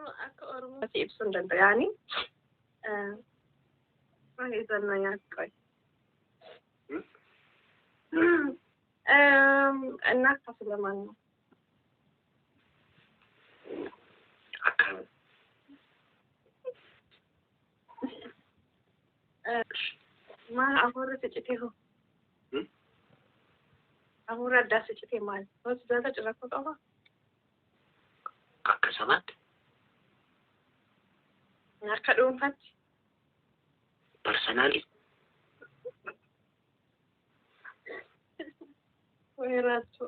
No, akka Oromoo ibsuu hin danda'u. Yaani baay'ee zanna nyaata. እና ስለማን ነው? Akka Maal hafuurri si citee hoo? Hafuurri addaa si citee maal? Hospitaala rakkoo qaba? Akka sabaatti. Akka dhuunfaatti? Personally. ወይ raachuu.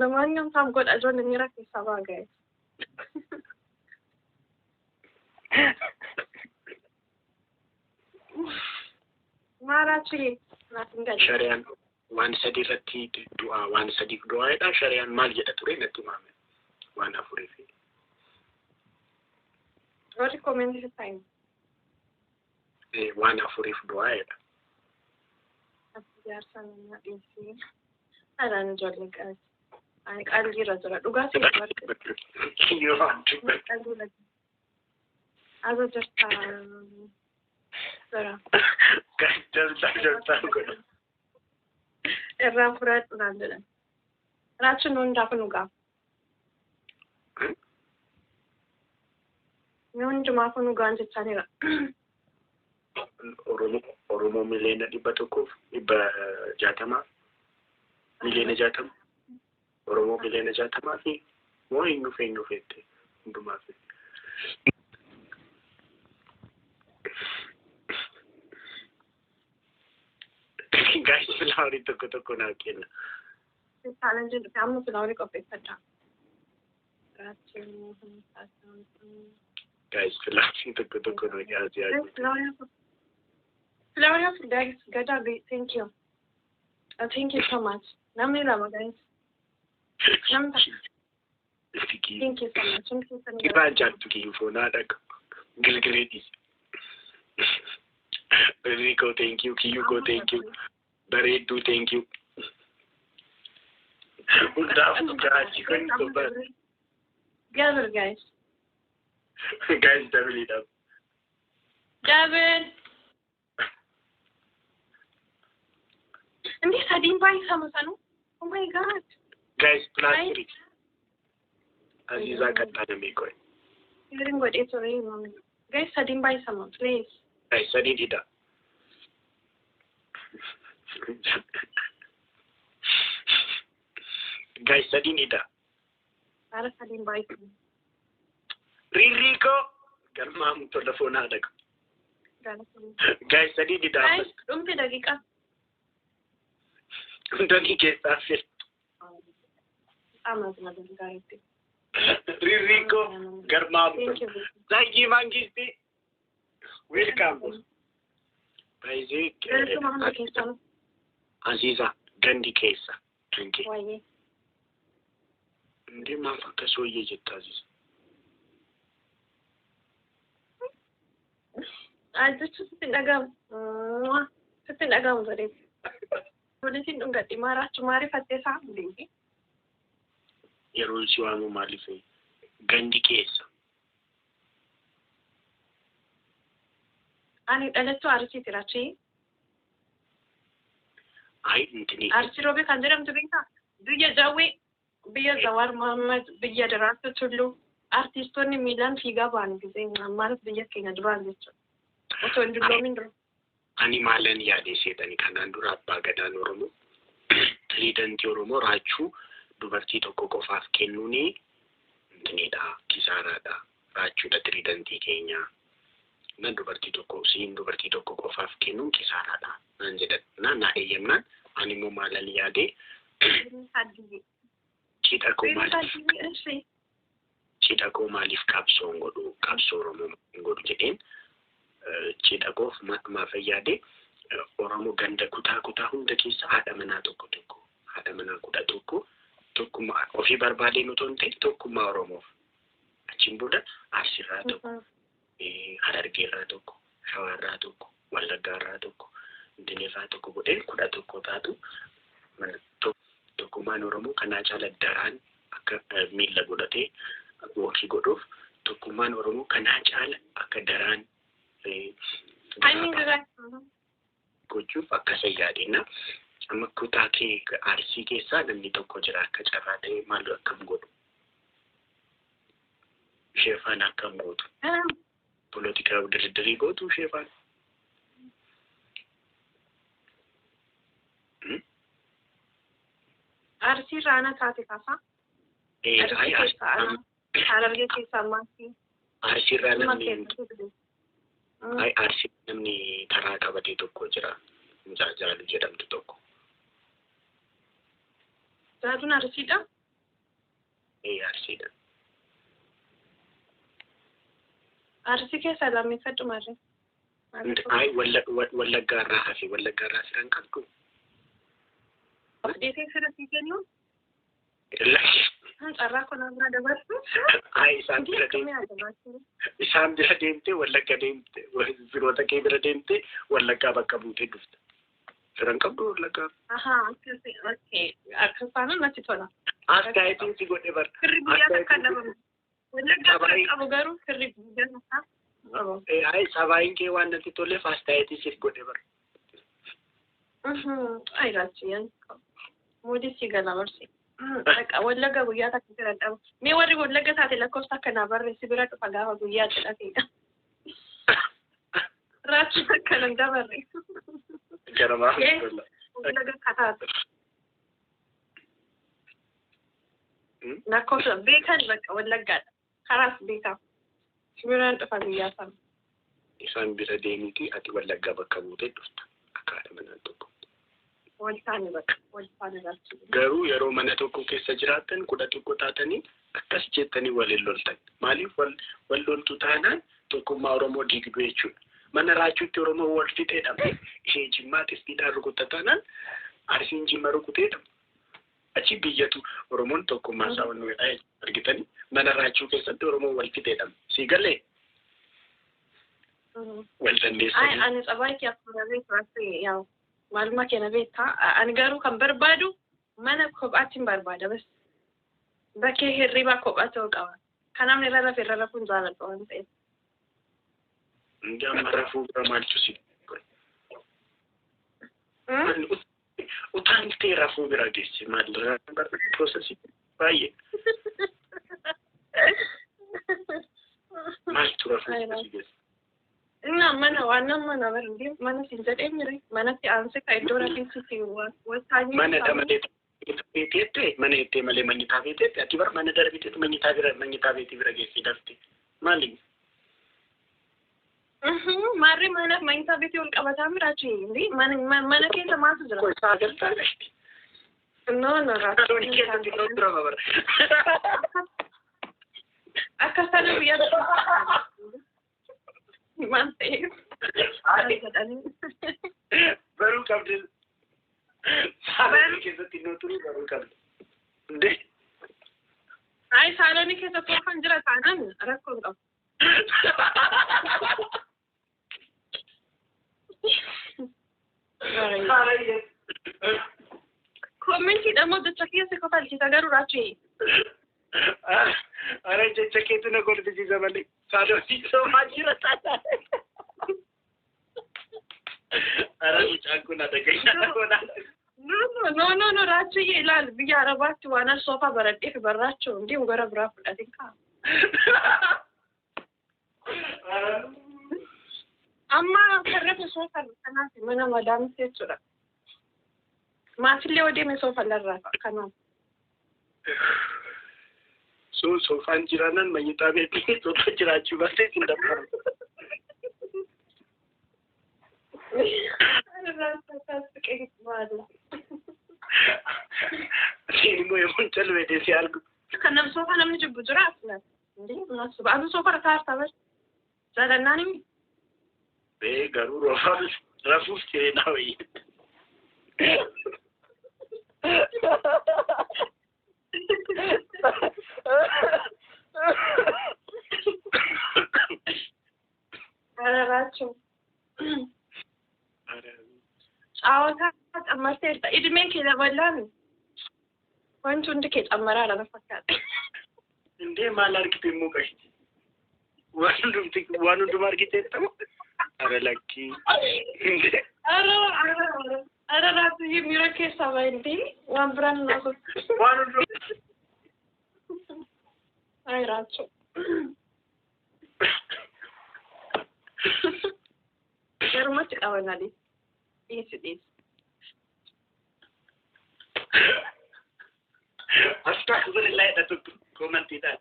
ለማንኛውም tap godha ijoollee miira keessaa baa ga'e. Maaraachi naaf hin galle. Shari'aan waan sadii irratti du'aa, waan sadiif du'aadha. Shari'aan maal jedha ture natti himame. Waan afurii fi. Warri comment sitti. Waan afuriif du'aadha. Jaarsa namaa dhiisii. Alaan ijoollee qaali. Ani qalbiirra jira. Dhugaatii barbaade. Yoo dubbatu. Qalbiirra jira. Aza jirta. Jira. Jaltaa jaltaa godha. Irraa fudhadhu naan jedhan. Raachuun hundaaf nu gaafa. Nu hundumaaf nu gaan jechaanidha. Oromoo 160,000,000, 60,000,000, Oromoo 60,000,000 fi moo eenyuuf eenyuuf jette hundumaaf. Guys, flower tokko tokko naa kenna. Challenge dhufe amma flower qopheeffadha. Guys, flower tokko tokko naa kenna. Flower guys, gada, thank you. Thank you so much. Namni lama guys. Namni thank you so much. Thank you so much. Irraan jaattu kiyyuu foonaa dhaqa. Gilgilee dhiisi. Riikoo, thank you. Kiyyuu koo, thank you. Bareedduu, thank you. Hundaaf gaachi kun toba. Double guys. Guys, double it up. Double. እንዴ sadiin baay'isama sanuu. Oh my God. Guys, plus three. Aziizaa qaxxaanamee qoy. Hearing godhee ture mami. Guys, sadiin baay'isama please. Guys, sadiin hidha. Guys, sadiin hidha. Ara sadiin baay'isama. Rirriikoo galmaamu tola foonaa dhaqa. Guys, sadiin hidha. Guys, dhumti daqiiqaa. Hundanii keessaa fil. Amma gaariitti. Rirriikoo garmaamu tola. Zaayii Mangisti. Welcome. Baay'ee. Aziza gandi keessa. Kanke. Wayyee. Indee maaf akka sooyyee jetta Aziza? Jechuun sitti hin dhagahamu. Sitti hin dhagahamu bareedu. Poolisiin dhungadhi maaraachuu maarifattee isaa beeki. Yeroon si waamu maaliif gandi keessa? Ani dhalattuu Arsiiti raachii. Ayi intini. Arsii Roobee kan jedhamtu beektaa? Biyya Jawwee, biyya Jawaar Mohammad, biyya Daraartuu Tulluu. Artistoonni miilaan fiigaa ba'an gisee maaliif biyya keenya duraan jechuudha. Otoo hin dulloomin dura. Ani maalan yaadee seetani kanaan dura abbaa gadaan Oromoo tiriidantii Oromoo raachuu dubartii tokko qofaaf kennuuni intinidha, kisaaraadha, raachuudha tiriidantii keenya. Na dubartii tokko siin dubartii tokko qofaaf kennuun kisaaraadha naan jedhan na na eeyyamnaan ani immoo maalan yaadee cidha koo maaliif cidha koo maaliif qabsoo hin godhu, qabsoo Oromoo hin godhu jedheen cidha koof maaf yaadee Oromoo ganda kutaa kutaa hunda keessa haadha manaa tokko tokko haadha manaa 11 tokkummaa ofii barbaadeen otoo hin ta'in tokkummaa Oromoof achiin booda Arsiirraa tokko, Harargeerraa tokko, Shawaarraa tokko, Wallaggaarraa tokko, Dinirraa tokko godheen 11 taatu tokkummaan Oromoo kanaa caala daraan akka miilla godhatee walk godhuuf tokkummaan Oromoo kanaa caala akka daraan gochuuf akkasa yaadeenna. Amma kutaa kee Arsii keessaa namni tokko jira akka carraa ta'e maal akkam godhu? Ishee faana akkam gootu? Polotikaa dirdirii gootu ishee faana? Arsii irraa ana taate kaasaa? Arsii keessaa ana. Harargee keessaa maatii. Arsii irraa namni Arsii namni karaa qabatee tokko jira. Mucaa Jaaluu jedhamtu tokko. Jaaluun Arsiidha? Ee, Arsiidha. Arsii keessaa lammeeffadhu maarree. Ay, Wallaggaa irraa hafe. Wallaggaa irraa siran qabdu? Deetee fira sii kennu? Carraa kana bira dabarsu. Ay, isaan bira deemte. Isaan bira deemtee Wallagga deemte. Firoota kee bira deemtee Wallaggaa bakka buutee dhufte. Firan qabdu Wallaggaa. Ahaa, akkasii, okay. Akka faana natti tola. Astaayitiin si godhe bara. Firri guyyaa takka dhabamu. Wallaggaa fira qabu garuu firri guyyaa takka dhabamu. Ay, sabaayin kee waan natti toleef astaayitii siif godhe bara. Ay, raachi yan. Moodii si gala barsi. Dhaqa Wallagga guyyaa takka bira dhabu. Mee warri Wallagga taate lakkoofsa akkanaa barreessi bira dhufa gaafa guyyaa cidhateedha. Raachi akkana dabarre. Garamaa. Wallagga kataate. Lakkoofsa beekan bakka Wallaggaadha. Karaas beekaa. Biraan dhufa guyyaa sana. Isaan bira deemiti ati Wallaggaa bakka buutee dhufta. Akka haadha manaa tokko. Wal taane bakka wal taane raachi. Garuu yeroo mana tokko keessa jiraattan 11 taatanii akkas jettanii waliin loltan. Maaliif wal loltu taanaan tokkummaa Oromoo diigdu jechuudha. Mana raachuutti Oromoo wal fixee dhabde ishee Jimmaatis hidhaan rukutta taanaan Arsiin Jimma rukutee dhabde. Achi biyyatu Oromoon tokkummaa isaa waan argitanii mana raachuu keessatti Oromoo wal fixee dhabde. Sii galee? Wal dandeessanii. Ani tsabaayii kee akkuma beektu yaa'u. Maalummaa keenya beektaa. Ani garuu kan barbaadu mana kophaatti hin barbaada bas. Bakkee hirribaa kophaa ta'uu qaba. Kan namni irra rafe irra rafuun jaaladha waan ta'eef. Hindi amma rafuu bira maaltu si utaaltee rafuu bira geesse maal piroosesii baay'ee. Maaltu rafuu bira si geesse? Inna mana waan mana barndi mana siin jedhee mire manatti aansee ka iddoo rafiisu wasaanii. Mana damalee beeteette mana ittee malee manyitaa beeteette ati bar mana darbiteetti manyitaa bira manyitaa beetii bira geesse dafte maali? Maarree mana manyitaa beetii ol qabataa miraachi mana keessa maaltu jira? Isaa agartaa gashti. No no raachi. Looni keessatti loon dura bara. Akka sana guyyaa maal ta'eef. Baruu qabdi. Saalonii keessatti innoo turuu baruu qabdi. Ndee. Ay saalonii keessa soofaan jira taanaan rakkoo hin qabu. Koomentiidha moo jecha keessa kofalchiisa garuu raachi. Ara jecha keetu na kolfisiisa malee saalonii soofaan jira taanaan. Ara mucaan kun adagayyaa. No no no raachi ilaal biyya Arabaatti waan al soofaa baradheef barraachuu hundi gara biraa fudhatin kaa. Amma karrafa soofaa kanaaf mana madaamti jechuudha. Maatillee yoo deeme soofaa larraa kanaaf. So soofaan jiraanaan manyitaa beetii soofaa jiraachuu baatee hin danda'amu. Isheen immoo yommuu calwee si argu. Kan nam soofaa namni jibbu jira asla. Indee anu soofaa kaartaa bar. Jaalannaan himi. Ee garuu rafuuf jireenyaa wayii. Raachuu. Caawwataa cammarteerta. Idmeen kee daballaan wanti hundi kee cammaraadha na fakkaata. Maal argite immoo qashti? Waan hunduma argite ta'u? Ara lakkii. Ara raatu miira keessaa baay'ee waan biraan na Waan hunduma. Ay Raachuu. Garumatti qabanna dhiisi dhiisi. Astaghfirullah jedha tokko komantiidhaan.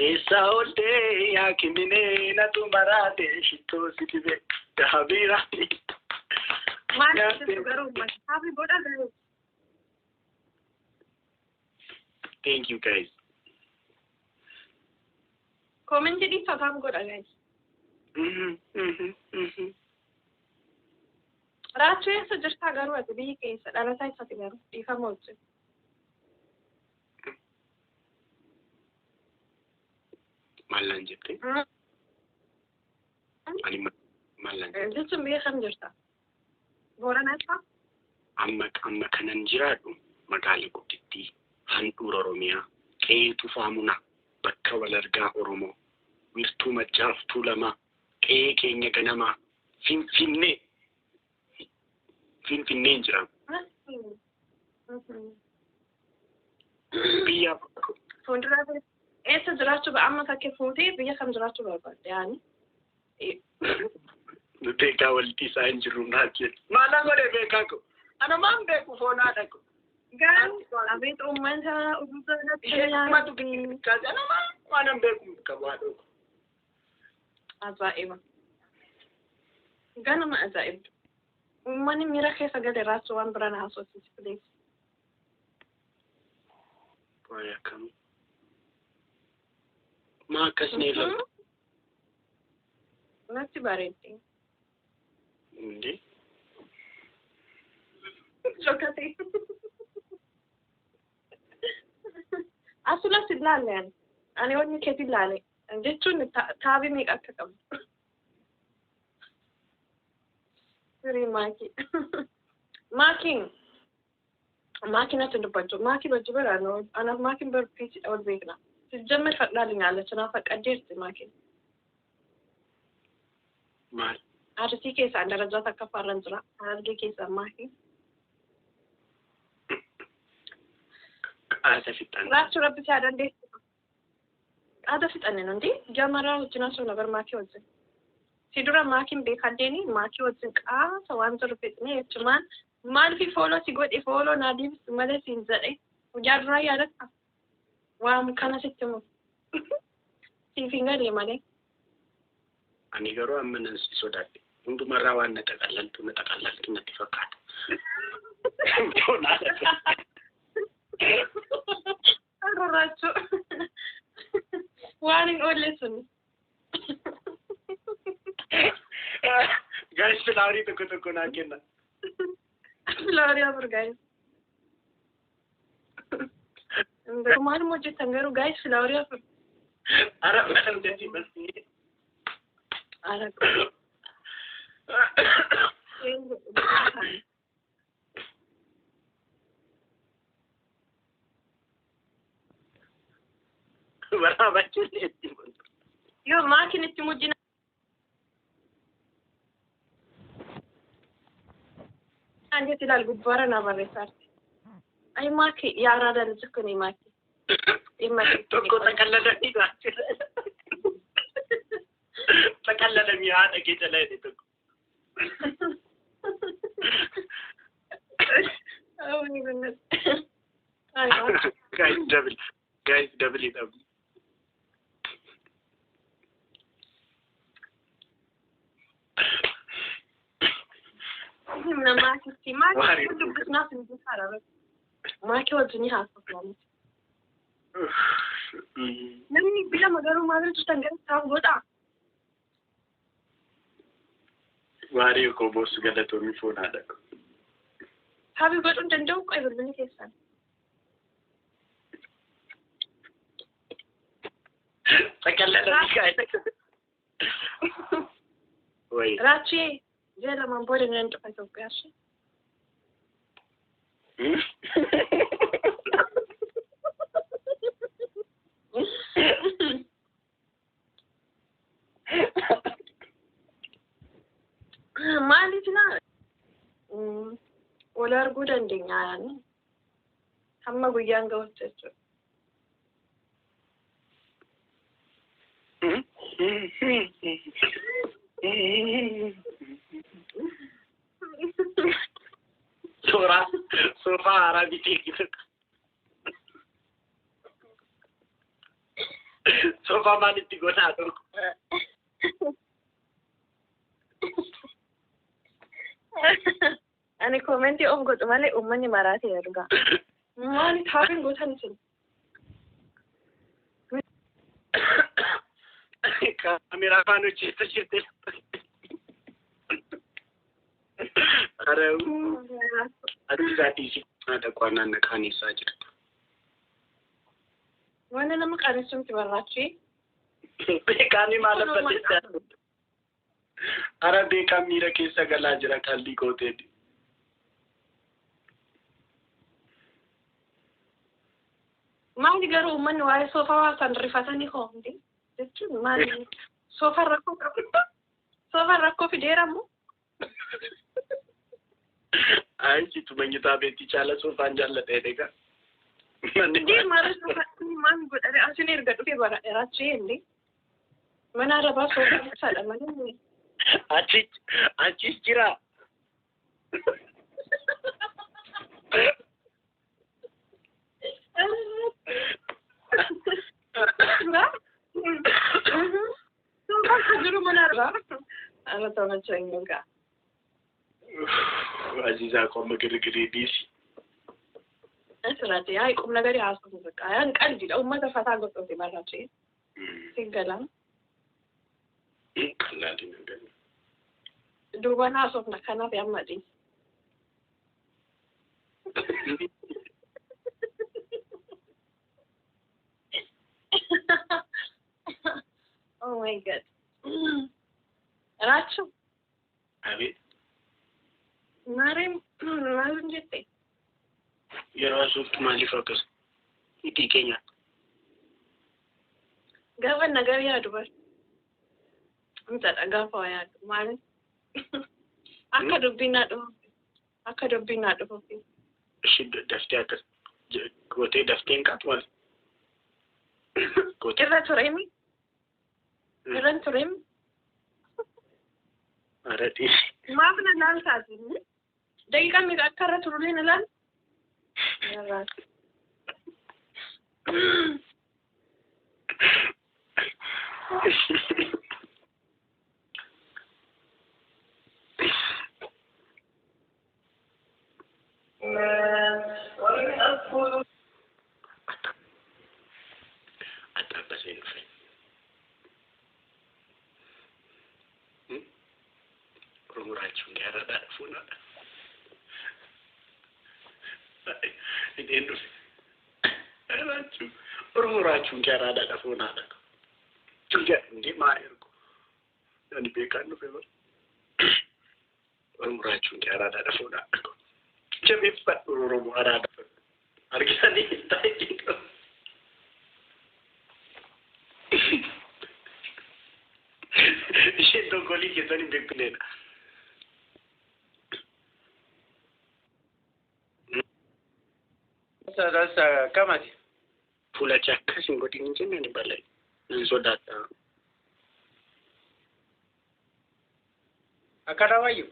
Eessa ooltee yaa kiminee natu maraate shittoo si dibe dahabiira. Maal jettu garuu haafi godha garuu. Thank you guys. Koomentii dhiisaa taaf godha guys. Raachuu eessa jirtaa garuu ati biyyi keessa dhalataa eessati garuu dhiifama wajjin. Maal naan jette? Ani maal naan jette? Jechuun biyya kam jirta? Booranaa eessa? Amma kanan jiraadhu magaalaa guddittii handhuura Oromiyaa qe'ee Tufaa bakka wal argaa Oromoo wiirtuu Maccaaf Tuulamaa qe'ee keenya ganamaa Finfinnee Finfinneen jira. Biyya Fuuldura eessa jiraachuu amma fakkii fuutee biyya kam jiraachuu barbaadde yaani? Beekaa walitti isaa hin jirru naaf jedhu. Maalaan godhe beekaa ko? Ana maan beeku foonaa dhaqu. Garuu abeet uummata Ishee matu kaase ana maan waan hin beeku qabu haadha ko. Ajaa'iba. Ganama ajaa'ibdu. Uummanni miira keessa gale raachuu waan biraan haasofsiisu please. Waa'ee akkamii? Maa akkas ni ilaaltu? Natti bareeddi. Indee? Shokate. Asulas ilaalle ani. Ani wanni keeti ilaale. Jechuun taabii meeqa akka qabdu. Firii maakii. Maakiin. Maakiin natti dubbachuu. Maakii wajji bira anaaf maakiin bar piisidha wal beekna. Sijjammer fadhaali nyaalacha naaf faqqaddeerti maakiin. Maal? Arsii keessaan darajaa takka faarran jira. Harargee keessaan maakiin. Qaasa fixan. Raachuu rabbi si haa dandeessu. Qaada fixanne nuti jamaraa wajjin haasofna bar maakii wajjin. Si dura maakiin beekaddeeni maakii wajjin qaasa waan jiru fixnee jechumaan maaliif fooloo si godhe fooloo naa deebisu malee siin jedhe guyyaa duraa yaadatta. Waan kana sitti himu. Siif hin galle malee. Ani garuu amma nan si sodaadhe. Hundumarraa waan na xaqallaltu na xaqallaltu natti fakkaata. Raachuu. Waan hin oolle sun. Guys, filaarii tokko tokko naa kenna. Filaarii afur guys. Maaluma hojjetan garuu guys filaarii afur. Ara madam jechi basi. Ara. Waraabachuu Yoo maakiin itti mujjina. እንዴት ይላል ጉባራ ና barreessaarti. Ay maaki የአራዳ ልጅ እኮ ነኝ ማኪ። Tokko xaqalladanii xaqalladanii haadha kee jalaa jedhe tokko. Guys double guys double it up. Himna maakitti maaki dubbisnaaf hin jiru maaki wajjin haasofna. Namni bila garuu maal jirtan gara taaf godhaa. Waaree koo boossu galatoomii foon haadha ko. Taabii godhuu hin danda'u qo'e bilbilli keessan. Xaqalladanii kaa'e. Wayi. Raachee Ji'a lamaan booda nan dhufa Itoophiyaas. Maaliif naa wal arguu dandeenya yaani hamma guyyaan gahutti jechuudha. Suuraa soofaa haaraa bitee soofaa maalitti godhaa tokko? Ani koomentii of godhu malee uummanni maraatee dhugaa. Maaliif haafin gootan isin? Kaameraa afaan hojjeta jirte. Ara Aziizaa dhiisii haadha qo'annaan na qaanessaa jirta. Wanni nama qaanessuun barraachi. Beekaan maal abbateessa? Ara beekaan miira keessa galaa jira qalbii gooteen. Maali garuu uummanni waa'ee soofaa waa san rifatanii hoomdi jechuun maali soofaan rakkoo qabu soofaan rakkoo fideera moo? Ayi manyitaa beetti caala soofaan jaalladha egaa. Indee maal maal godhare asin erga dhufe bara dheerachi illee mana arabaa soofaa ibsaadha malee. Achis jira. Soofaan jiru mana arabaa. Ana tamachanii dhugaa. Aziizaa qomma girgirii dhiisi. Asirratti yaa qum nagarii haasofnu bakka yaan qalbiidha uummata fataa godhate barraachee singalaan. Qallaali nagari. Duubaan haasofna kanaaf amma dhiisi. Oh my God. Raachuu. Abeet. Maariin maal jette? Yeroo asuuftu maaliif akkas hidhii keenya? Gaafa nagaa yaadu bar. Mitaadha gaafa waa yaadu maali? Akka dubbiin naa dhufuuf. Akka dubbiin naa dhufuuf. Ishi daftee akkas gootee daftee hin qaatu maali? Irra tureemi? Irra tureemi? Ara dhiisi. Maaf na laaltaati? Daqiiqaa meeqa akka irra turullee na laal? Attabbasee dhufe. Oromoo raachuun gaaraadhaa dhufuudhaadha. Ideen dhufe. Raachuu Oromoo raachuun gaaraadhaa dhufuudhaadha. Indee maa ergu? Ani beekaan dhufe bara. Oromoo raachuun gaaraadhaa dhufuudhaadha. Jabeeffadhu Oromoo araadhaa. Argisanii taa'ee jiru. Isheen dogolii keessan hin beekneedha. Sadaasa kamati. Fuula kee akkas hin godhin hin jenne ani bal'ee. Nan sodaadha. Akkana wayyu.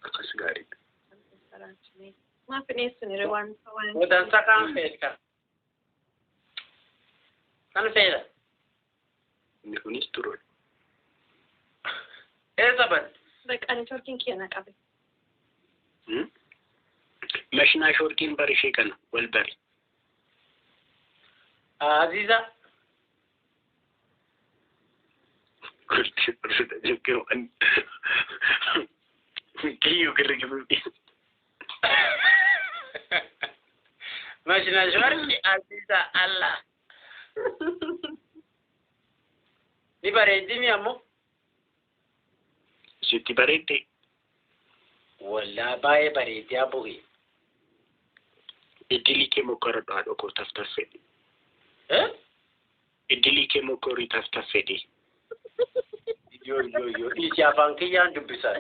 Akkas gaariidha. Maaf dhiyeessine waan waan. Wadansa kan feetka. Kan feeta. Inni kunis turuudha. Eessa badde? Bakka neetworkiin kiyya na qabe. Mashinaa shoorkiin bari ishee kana wal bari. Aziza. Kurti kurti jechuun waan kiyyuu girgirri. Mashinaa shoorki Aziza Allah. Ni bareeddi mi ammoo? Sitti bareedde. Wallaa baay'ee bareedee bu'e. Iddilii kee mokkoradhu haadha koo taf fedhi. Iddilii kee mokkorii taf fedhi. Yoo yoo yoo dhiisi afaan kiyyaan dubbisaa.